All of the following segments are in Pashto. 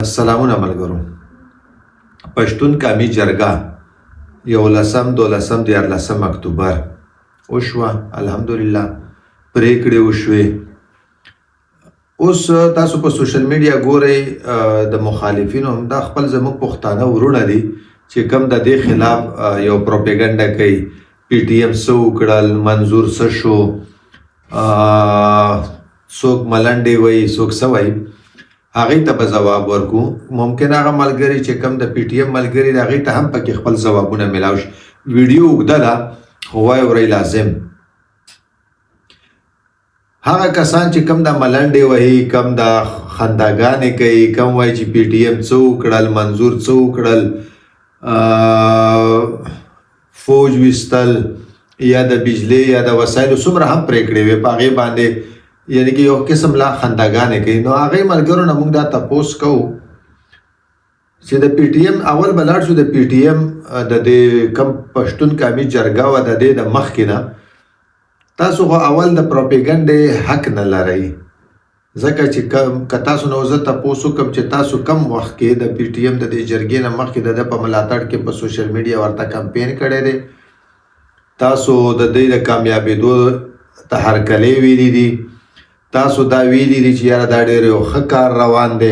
سلامونه ملګرو. پښتون قامي جرګه یولسم، دولسم، دیارلسم اکتوبر وشوه، الحمدلله پریکړې وشوې. اوس تاسو په سوشل میډیا ګورئ، د مخالفینو هم دا خپل زموږ پښتانه وروڼه دي چې کم د دې خلاف یو پروپاګاندا کوي، پی ټي ایم څه وکړل، منظور څه شو، څوک ملنډې وایي، څوک څه وایي. هغې ته به ځواب ورکو. ممکن هغه ملګري چې کم د پی ټي ایم ملګري دي، هغې ته هم پکې خپل ځوابونه ملاو شي. ویډیو اوږده ده خو وایورئ لازم. هغه کسان چې کم د ملنډې وهي، کم د خنداګانې کوي، کم وایي چې پی ټي ایم څه وکړل، منظور څه وکړل، فوج وستل یا د بجلی یا د وسایلو څومره هم پرېکړې وې په هغې باندې، یعنی که یو قسم لا خنداګانې کوي. نو هغې ملګرو نه موږ دا تپوس کوو چې د پی ټي ایم اول به لاړ شو. د پی ټي ایم د دې کم پښتون قامي جرګه وه، د دې د مخکې نه تاسو خو اول د پروپیګنډې حق نه لرئ، ځکه چې که تاسو نه زه تپوس وکړم چې تاسو کم وخت کې د پی ټي ایم د دې جرګې نه مخکې د ده په ملاتړ کې په سوشل میډیا ورته کمپین کړی دی، تاسو د دې د کامیابېدو ته هرکلی ویلي دي، تاسو دا ویلي دي چې یاره دا ډېر یو ښه کار روان دی،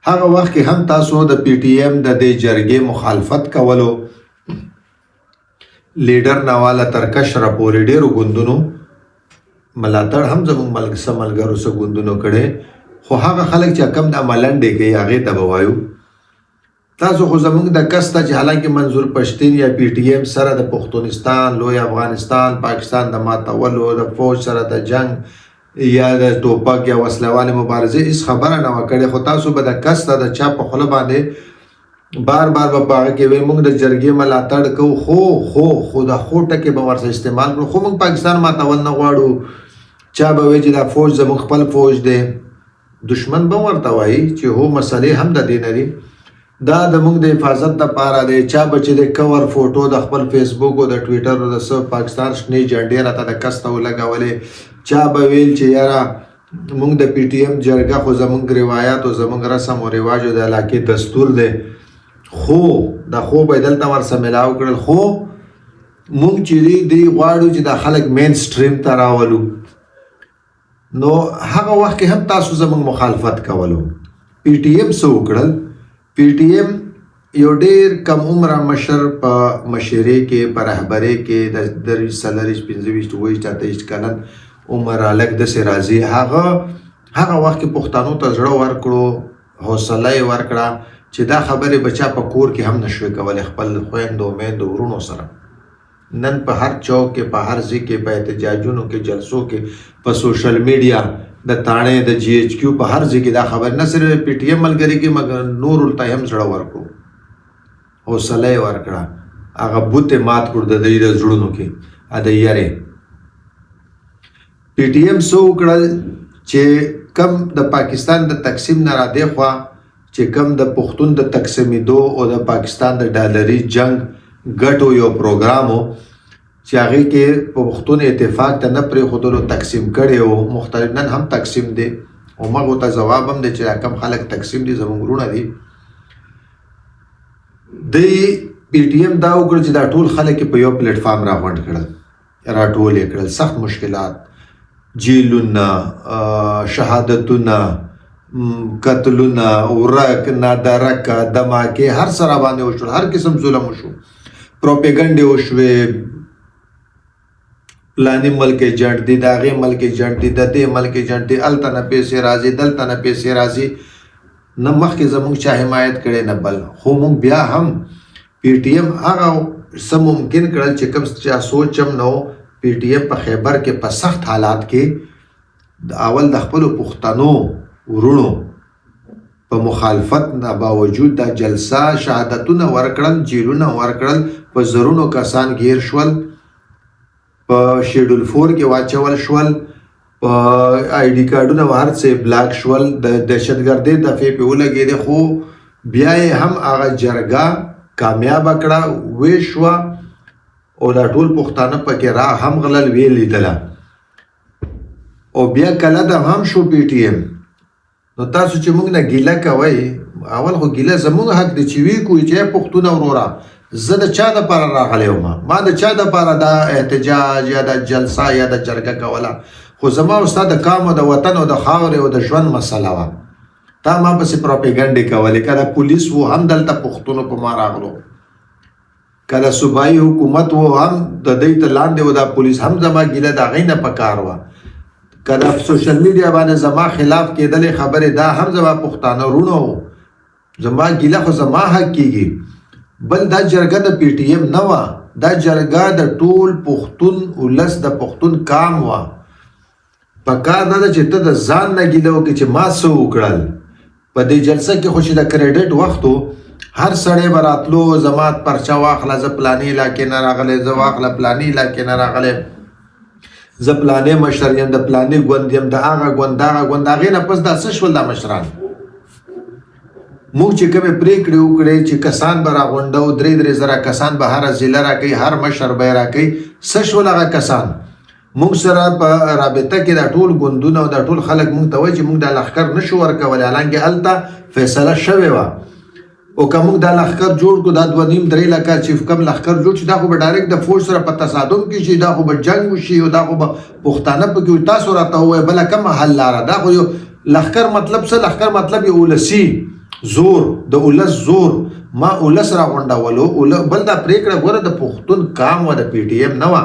هغه وخت کې هم تاسو د پی ټي ایم د دې جرګې مخالفت کولو، لیډر نه واله تر کشره پورې ډېرو ګوندونو ملاتړ هم زموږ ملګ څه ملګرو څه ګوندونو کړی. خو هغه خلک چې کم دا ملنډې کوي، هغې ته به وایو تاسو خو زموږ د کس ته چې حالانکه منظور پښتین یا پی ټي ایم سره د پښتونستان، لوی افغانستان، پاکستان د ماتولو، د فوج سره د جنگ یا د ټوپک یا وسلهوالې مبارزې هیڅ خبره نه وه کړې، خو تاسو به د کس ته د چا په خوله باندې بار بار به په هغه کې وی موږ د جرګې ملاتړ کوو، خو خو خو د خو ټکې به ورسره استعمال کړو، خو موږ پاکستان ماتول نه غواړو. چا به وی چې دا فوج زموږ خپل فوج دی، دشمن به ورته وایي چې هو مسلې هم د دې نه دي، دا د موږ د حفاظت لپاره دی. چا به چې د کور فوټو د خپل فیسبوک او د ټویټر او د څه پاکستان شنې جنډې راته د کسته ولګولې. چا به ویل چې یاره موږ د پی ټي ایم جرګه خو زموږ روایت او زموږ رسم او رواج او د علاقې دستور دی، خو د خو به دلته ورسره ملاو کړل، خو موږ چې دی غواړو چې دا خلک مین سټریم ته راولو. نو هغه وخت کې هم تاسو زموږ مخالفت کولو. پی ټي ایم څه وکړل؟ پی ټي ایم یو ډیر کم عمره مشر په مشرۍ کې، په رهبرۍ کې، د 23، 24، 25، 27، 28 کلن عمر هلک داسې راځي، هغه هغه وخت کې پښتنو ته زړه ورکړو، حوصله یې ورکړه چې دا خبرې به چا په کور کې هم نشوې کولی خپل خویندو، میندو، وروڼو سره. نن په هر چوک کې، په هر ځای کې، په احتجاجونو کې، جلسو کې، په سوشل میډیا، د تاڼې، د جی ایچ کیو، په هر ځای کې دا خبر نه صرف پی ټي ایم ملګري کې مګر نورو ته هم زړه ورکړو، حوصله یې ورکړه، هغه بوت یې مات کړو د دوی د زړونو کې د یرې. پی ټي ایم څه وکړل چې کم د پاکستان د تقسیم نه را دیخوا چې کم د پښتون د تقسیمېدو او د پاکستان د ډالري جنگ ګټو یو پروګرام و چې هغې کې پښتون اتفاق ته نه پرېښودلو، تقسیم کړی و مختلف، نن هم تقسیم دی او مغو ته ځواب هم دی چې دا کم خلک تقسیم دي زموږ وروڼه دي. دی پی ټي ایم دا وکړل چې دا ټول خلک په یو پلیټ فارم راغونډ کړل، راټول یې کړل. سخت مشکلات، جیلونه، شهادتونه، قتلونه، ورک نادرک دماکې هر څه را باندې وشول، هر قسم ظلم وشو، پروپیګنډې وشوې، پلانی ملک ایجنټ دی، د هغې ملک ایجنټ دی، د دې ملک ایجنټ دی، هلته نه پیسې راځي، دلته نه پیسې راځي. نه مخکې زموږ چا حمایت کړی نه بل، خو موږ بیا هم پی ټي ایم هغه څه ممکن کړل چې کوم چا سوچ هم نه و. پی ټي ایم په خیبر کې په سخت حالات کې د اول د خپلو پښتنو وروڼو په مخالفت نه باوجود دا جلسه، شهادتونه ورکړل، جیلونه ورکړل، په زرونو کسان ګیر شول، په شیډول 4 کې واچول شول، په آی ډي کارډونه هر څه بلاک شول، د دهشتګردۍ دفعې پې ولګېدې، خو بیا یې هم هغه جرګه کامیابه کړه، وې شوه او دا ټول پښتانه پکې را هم غلل، ویې لیدله. او بیا کله د هم شو پی ټي ایم. نو تاسو چې موږ نه ګیله کوئ، اول خو ګیله زموږ حق دی چې وی کوی چې پښتون وروره، زه د چا د پاره راغلی وم؟ ما د چا د پاره دا احتجاج یا د جلسه یا د جرګه کوله؟ خو زما او ستا د قام او د وطن او د خاورې او د ژوند مسله وه. تا ما پسې پروپیګنډې کولې. که د پولیس وو هم دلته پښتونو په ما راغلو، که د صوبایي حکومت وو هم د دوی ته لاندې و دا پولیس، هم زما ګیله د هغې نه پکار وه. که د سوشل میډیا باندې زما خلاف کېدلې خبرې، دا هم زما پښتانه وروڼه وو. زما ګیله خو زما حق کېږي. بل دا جرګه د پي ټي ایم نه وه، دا جرګه د ټول پښتون ولس، د پښتون کام وه. پکار نه ده چې ته د ځان نه ګیله وکړې چې ما څه وکړل په دې جلسه کې. خو چې د کریډټ وخت و، هر سړی به راتلو، زما پرچه واخله، زه پلانې علاقې نه راغلی، زه واخله پلانې علاقې نه راغلی، زه پلانې مشر یم، د پلانې ګوند یم، د هغه ګوند، دغه ګوند. هغې نه پس دا څه شول؟ دا مشران موږ چې کومې پرېکړې وکړې چې کسان به راغونډو، 3000-3000 کسان به هره ضلع راکوي، هر مشر به یې راکوي، څه شول هغه کسان؟ موږ سره په رابطه کې دا ټول ګوندونه او دا ټول خلک موږ ته وایي چې موږ دا لښکر نشو ورکولی، حالانکه هلته فیصله شوې وه. او که موږ دا لښکر جوړ کړو، دا 2.5-3 لکه چې کوم لښکر جوړ شي، دا خو به ډایرکټ د فوج سره په تصادم کې شي، دا خو به جنګ وشي او دا خو به پښتانه پکې وي. تاسو راته ووایئ بله کومه حل لاره؟ دا خو یو لښکر مطلب څه؟ لښکر مطلب یو ولسي زور، د ولس زور. ما ولس را غونډولو. بل دا پرېکړه ګوره د پښتون کام وه، د پي ټي ایم نه وه.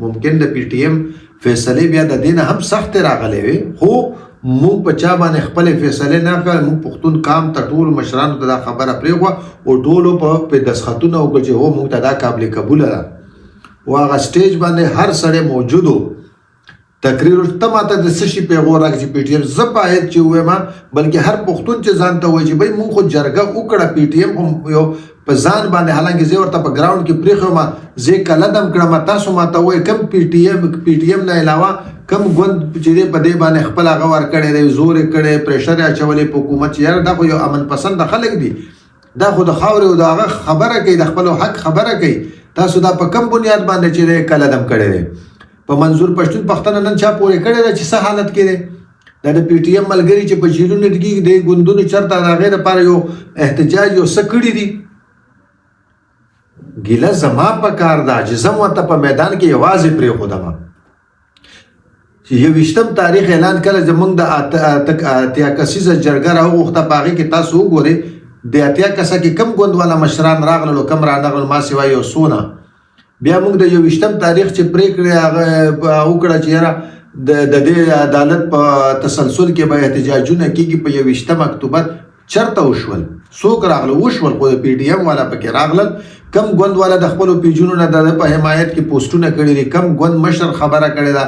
ممکن د پي ټي ایم فیصلې بیا د دې نه هم سختې راغلې وي، خو موږ په چا باندې خپلې فیصلې نه کړې. موږ پښتون کام ته، ټولو مشرانو ته دا خبره پرېښوه او ټولو په دستخطونه وکړل چې هو، موږ ته دا قابل قبوله ده. او هغه سټیج باندې هر سړی موجود و، تقریر. ته ماته د څه شي پیغور راکړه چې پي ټي ایم؟ زه باید چې ووایم، بلکې هر پښتون چې ځان ته وایي چې بھئی مونږ خو جرګه وکړه، پي ټي ایم خو یو په ځان باندې، حالانکه زه ورته په ګراوند کې پرېښی وم، زه کالعدم کړم. تاسو ماته وایي کم پي ټي ایم؟ پي ټي ایم نه علاوه کم ګوند چې دی په دې باندې خپل هغه ورکړی دی، زور یې کړی، پریشر یې اچولی په حکومت چې یاره دا خو یو امن پسند خلک دي، دا خو د خاورې او د هغه خبره کوي، د خپل حق خبره کوي، تاسو دا په کم بنیاد باندې چې دی کالعدم کړی دی؟ په منظور پښتون پښتنه نن چا پورې کړی ده چې څه حالت کې دی؟ دا د پي ټي ایم ملګري چې په جیلونو کې د ګوندونو چرته د هغې لپاره یو احتجاج یو څه کړي دي؟ ګیله زما په کار ده چې زه ورته په میدان کې یوازې پرېښودم. چې 21 تاریخ اعلان کله زمونږ د 80 کسیزه جرګه راوغوښته، په هغې کې تاسو وګورئ د 80 کسه کې کم ګوند والا مشران راغلل او کم رانغلل، ما سوا یو څونه. بیا موږ د 21 تاریخ چې پرېکړې هغه وکړه چې یاره د دې عدالت په تسلسل کې به احتجاجونه کېږي په 21 اکتوبر، چرته وشول؟ څوک راغله؟ وشول خو د پي ټي ایم والا پکې راغلل. کم ګوند والا د خپلو پیجونو نه د په حمایت کې پوسټونه کړي دي؟ کم ګوند مشر خبره کړې ده؟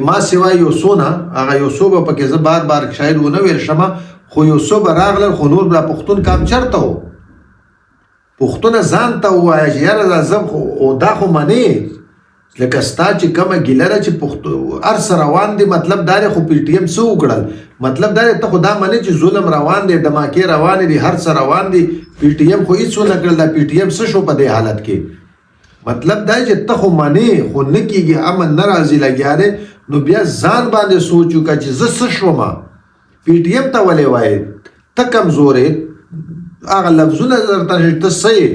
ما سوا یو څو نه، هغه یو څو به پکې زه بار بار شاید ونه ویل شمه، خو یو څو به راغلل، خو نور بیا پښتون کام چرته و؟ پښتونه ځان ته ووایه چې یاره دا زه خو دا خو منې، لکه ستا چې کومه ګیله ده چې پښتو هر څه روان دي، مطلب دا دی خو پي ټي ایم څه وکړل؟ مطلب دا دی ته خو دا منې چې ظلم روان دی، دماکې روانې دي، هر څه روان دي، پي ټي ایم خو هیڅ ونه کړل. دا پي ټي ایم څه شو په دې حالت کې؟ مطلب دا چې ته خو منې خو نه کېږي، امن نه راځي، لګیا دی، نو بیا ځان باندې سوچ وکړه چې زه څه شوم. پي ټي ایم ته ولې وایې؟ ته کمزورې، هغه لفظونه درته ته څه یې؟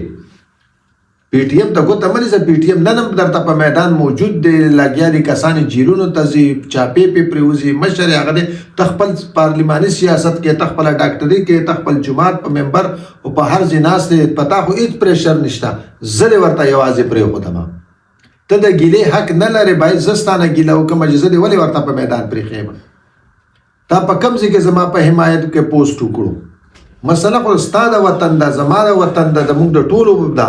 پي ټي ایم ته ګوته مه نیسه. پي ټي ایم نن هم درته په میدان موجود دی، لګیا دي، کسان جیلونو ته ځي، چاپې پې پرېوځي، مشر یې هغه دی. ته خپل پارلیماني سیاست کې، ته خپله ډاکټري کې، ته خپل جومات په منبر او په هر ځای ناست دی، په تا خو هېڅ پریشر نشته. زه دې ورته یوازې پرېښودم. ته د ګیلې حق نه لرې. باید زه ستا نه ګیله وکړم چې زه دې ولې ورته په میدان پرېښی یم؟ تا په کوم ځای کې زما په حمایت کې پوسټ وکړو؟ مسله خو ستا د وطن ده، زما د وطن ده، زموږ د ټولو ده.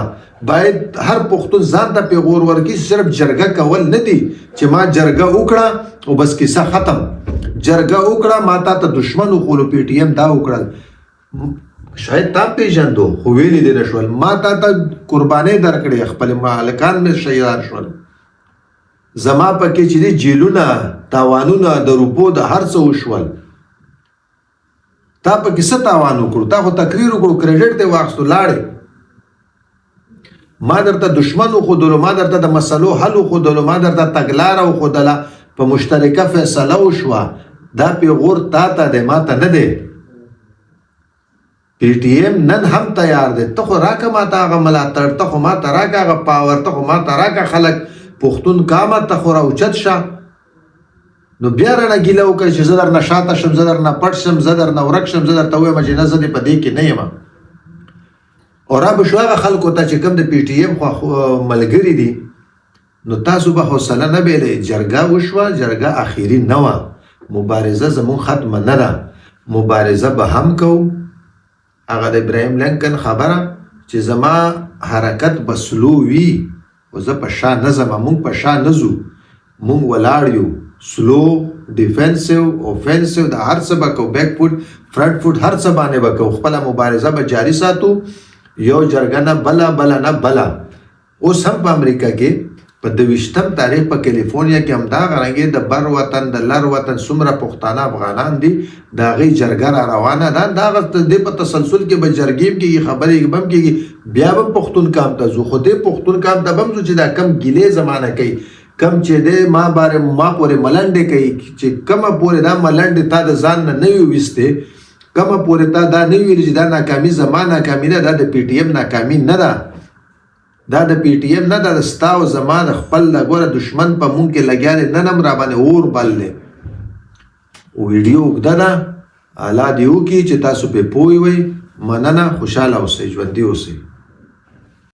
باید هر پښتون ځان ته پیغور ورکړي. صرف جرګه کول نه دي چې ما جرګه وکړه او بس کیسه ختم. جرګه وکړه، ما تا ته دشمن وښولو، پي ټي ایم دا وکړل. شاید تا پیژندو خو ویلې دې نه شول. ما تا ته قربانۍ درکړې، خپل مالکان مې شهیدان شول، زما پکې چې دي جیلونه، تاوانونه د روپو د هر څه وشول، تا پکې څه تاوان وکړو؟ تا خو تقریر وکړو، کریډټ دې واخیستو، لاړې. ما درته دشمن وښودلو، ما درته د مسلو حل وښودلو، ما درته تګلاره وښودله، په مشترکه فیصله وشوه. دا پیغور تا ته دی، ما ته نه دی. پی ټی ایم نن هم تیار دی، ته خو راکه ماته هغه ملاتړ، ته خو ماته راکه هغه پاور، ته خو ماته راکه خلک، پښتون کامه ته خو راوچت شه. نو بیا رانه ګیله وکړه چې زه درنه شاته شم، زه درنه پټ شم، زه درنه ورک شم، زه درته ووایم چې نه زه دې په دې کې نه یم. او را به شو هغه خلکو ته چې کوم د پی ټی ایم خو ملګري دي، نو تاسو به حوصله نه بیلئ. جرګه وشوه، جرګه اخیری نه وه، مبارزه زموږ ختمه نه ده، مبارزه به هم کوو. هغه د ابراهیم لنکن خبره چې زما حرکت به سلو وي خو زه په شا نه ځم، موږ په شا نه ځو، موږ ولاړ یو، سلو، ډیفنسیو، اوفنسیو، دا هر څه به کوو، بیک فوټ، فرنټ فوټ، هر څه باندې به کوو، خپله مبارزه به جاري ساتو، یو جرګه نه بله، بله نه بله. اوس هم په امریکا کې په دویشتم تاریخ په کلیفورنیا کې همدا غرنګې د بر وطن د لر وطن څومره پښتانه افغانان دي د هغې جرګه را روانه ده. دا هغه د دې په تسلسل کې به جرګې هم کېږي، خبرې به هم کېږي، بیا به هم پښتون کام ته ځو. خو دې پښتون کام ته به هم ځو چې دا کم ګیلې زمانه کوي، کم چې دی ما باره ما پورې ملنډې کوي، چې کومه پورې دا ملنډې تا د ځان نه نه وي ویستې، کومه پورې تا دا نه ویلي چې دا ناکامي زما ناکامي ده، دا د پي ټي ایم ناکامي نه ده، دا د پی ټی ایم نه ده، د ستا او زما د خپل د ګوره دشمن په مونږ کې لګیا دی، نن هم راباندې اور بل دی. ویډیو اوږده ده، الله دې وکړي چې تاسو پرې پوه وئ. مننه، خوشحاله اوسئ، ژوندي اوسئ.